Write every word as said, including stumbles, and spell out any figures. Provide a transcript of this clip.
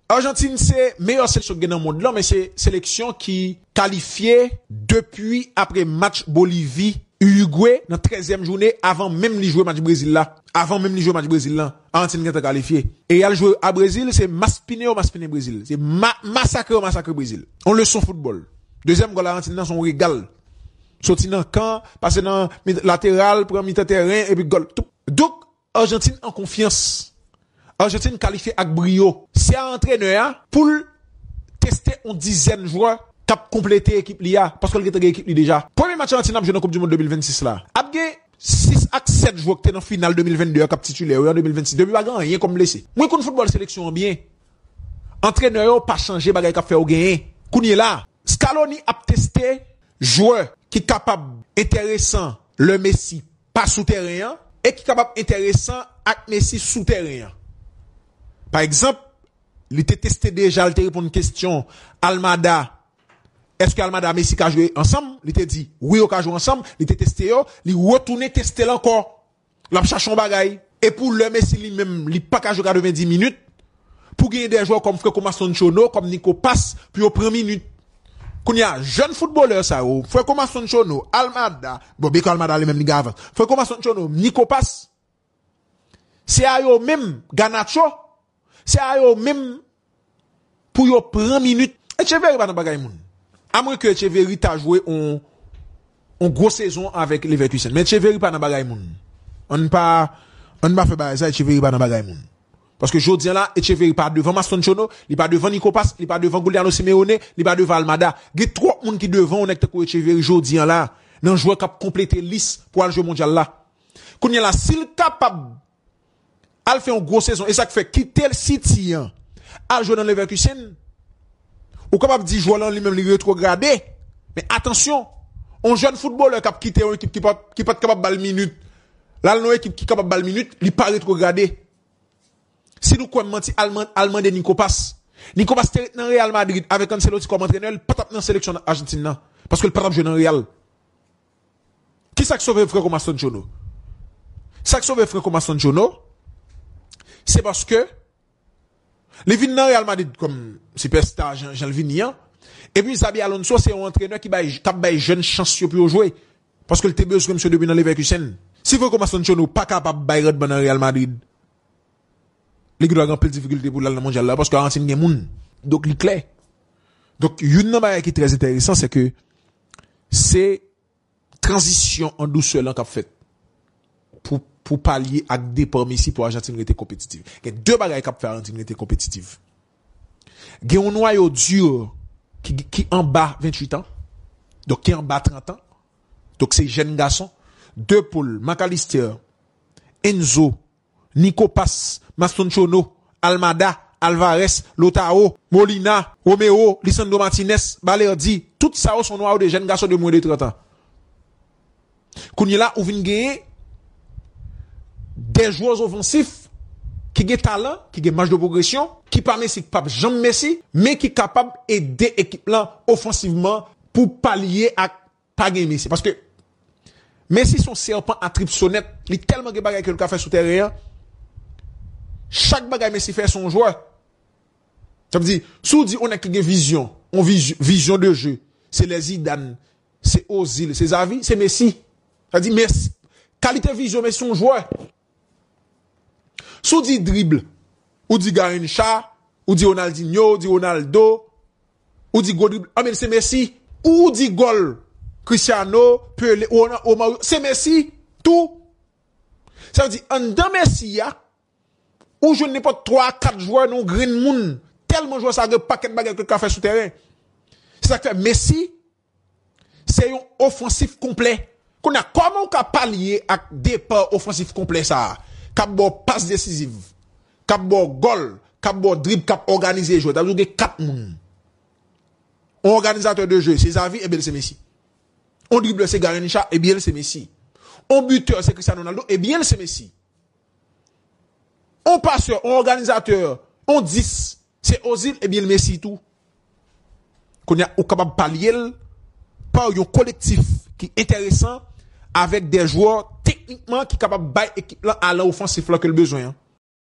Ajantin se meyè seleksyon ki gen nan mond lan, men se seleksyon ki kalifye depi apre match Bolivi, Urugwe nan trèzyèm jounen avan menm li jwe match Brezil la. Avan menm li jwe match Brezil la, Ajantin gentan kalifye. E y al jwe a Brezil, se maspinen yo maspinen Brezil. Se ma, masakre yo masakre Brezil. On leson foutbòl. Dezyèm gòl Ajantin nan se on regal. Soti nan kan, pase nan lateral, pran mitan tèren, epi gòl. Donk, Ajantin an konfyans. Ajantin kalifye ak briyo. Se a antrenè a pou l teste on dizèn jwè k ap konplete ekip li a, paske l gentan gen ekip li deja. Premye match Ajantin ap jwe nan Koup di Mond de mil vennsis la, ap gen sis ak sèt jwè ki te nan final de mil vennde a k ap titilè yo an de mil vennsis. Depi pa gen anyen kòm blese. Mwen konn foutbòl seleksyon an byen. Antrenè yo pa chanje bagay k ap fè yo genyen. Kounye la, Scaloni ap teste jwè ki kapab enteresan lè Messi pa sou tèren an e ki kapab enteresan ak Messi sou tèren an. Pa egzanp, li te teste deja, li te reponn kesyon Almada, èske Almada Messi ka jwe ansanm? Li te di wi, yo ka jwe ansanm. Li te teste yo, li retounen teste l ankò. L ap chache yon bagay. E pou lè Messi li menm, li pa ka jwe katrevendi minit, pou genyen de jwè kòm Franco Mastantuono, kòm Nico Paz, pou yo pran minit. Kounye a, jèn foutbolè sa yo, Franco Mastantuono, Almada, bon, byen ke Almada li menm li gen avans. Franco Mastantuono, Nico Paz, se a yo menm, Garnacho, se a yo menm pou yo pran minit. Etcheverry pa nan bagay moun. Amwen ke Etcheverry ta jwe on, on gwo sezon avèk Leverkusen. Men Etcheverry pa nan bagay moun. Ann pa, ann pa fè bagay sa, Etcheverry pa nan bagay moun. Paske jodi a la, Etcheverry pa devan Mastantuono, li pa devan Nico Paz, li pa devan Giuliano Simeone, li pa devan Almada. Gen twòp moun ki devan yon nèg tankou Etcheverry jodi a la, nan jwè k ap konplete lis pou al jwe mondyal la. Kounye a la, si l kapab al fè yon gwo sezon, e sa k fè kite City an, al jwe nan Leverkusen, ou kapab di jwè lan li menm li retwograde. Men atansyon, yon jèn foutbolè k ap kite yon ekip ki pa, ki pa t kapab ba l minit, l al nan yon ekip ki kapab ba l minit, li pa retwograde. Si nou kwè m manti, al man, al mande Nico Paz. Nico Paz te ret nan Real Madrid avèk Ancelotti kòm antrenè, li pa t ap nan seleksyon Ajantin nan, paske li pa t ap jwe nan Real. Kisa k sove Franco Mastantuono? Sa k sove Franco Mastantuono, se paske li vin nan Real Madrid kòm sipèsta, jan, jan l vini an. Epi Xabi Alonso se yon antrenè ki bay, k ap bay jèn chans yo pou yo jwe. Paske l te bezwen misye depi nan Leverkusen. Si Franco Mastantuono pa kapab bay randman nan Real Madrid, li gendwa gen anpil difikilte pou l al nan mondyal la, paske Ajantin gen moun. Donk, li klè. Donk, youn nan bagay ki trè enteresan, se ke se tranzisyon an dousè lan k ap fèt pou, pou palye ak depa Messi pou Ajantin rete konpetitif. Gen de bagay k ap fè Ajantin rete konpetitif. Gen yon nwayo di ki, ki anba venntuit an, donk ki anba trant an, donk se jèn gason, De Paul, Mac Allister, Enzo, Nico Paz, Mastantuono, Almada, Alvarez, Lautaro, Molina, Romero, Lisandro Martinez, Balerdi, tout sa yo se yon nwayo de jèn gason de mwens de trant an. Kounye la, ou vin genyen de jwè ofansif ki gen talan, ki gen maj de pwogresyon, ki pa Messi, ki p ap janm Messi, men ki kapab ede ekip lan ofansivman pou palye ak pa gen Messi. Paske Messi se yon sèpan a trip sonèt. Li tèlman gen bagay ke l ka fè sou teren an. Chak bagay Messi fè, se yon jwè. Sa vle di, si w di yon nèg ki gen vizyon, yon viz, vizyon de jeu, se lè Zidane, se Ozil, se Xavi, se Messi. Sa vle di, Messi, kalite vizyon Messi, se yon jwè. Si w di drib, ou di Garrincha, ou di Ronaldinho, ou di Ronaldo, ou di gwo drib, anben se Messi. Ou di gòl, Cristiano, Pelé, Ronald, Romario, se Messi tou. Sa vle di, anndan Messi a, ou jwenn nenpòt twa a kat jwè nan yon grenn moun. Tèlman jwè sa gen pakèt bagay ke l ka fè sou teren. Se sa k fè Messi se yon ofansif konplè. Kounye a, kòman w ka palye ak depa ofansif konplè sa a? K ap ba w pas desiziv, k ap ba w gòl, k ap ba w drib, k ap òganize jwè. Sa vle di w gen kat moun. On òganizatè de jeu, se Xavi, ebyen l se Messi. On driblè, se Garrincha, ebyen l se Messi. On bitè, se Cristiano Ronaldo, ebyen l se Messi. On pasè, on òganizatè, on dis, se Ozil, ebyen l Messi tou. Kounye a, ou kapab palye l pa yon kolektif ki enteresan avèk de jwè teknikman ki kapab bay ekip lan alan ofansif lan ke l bezwen an.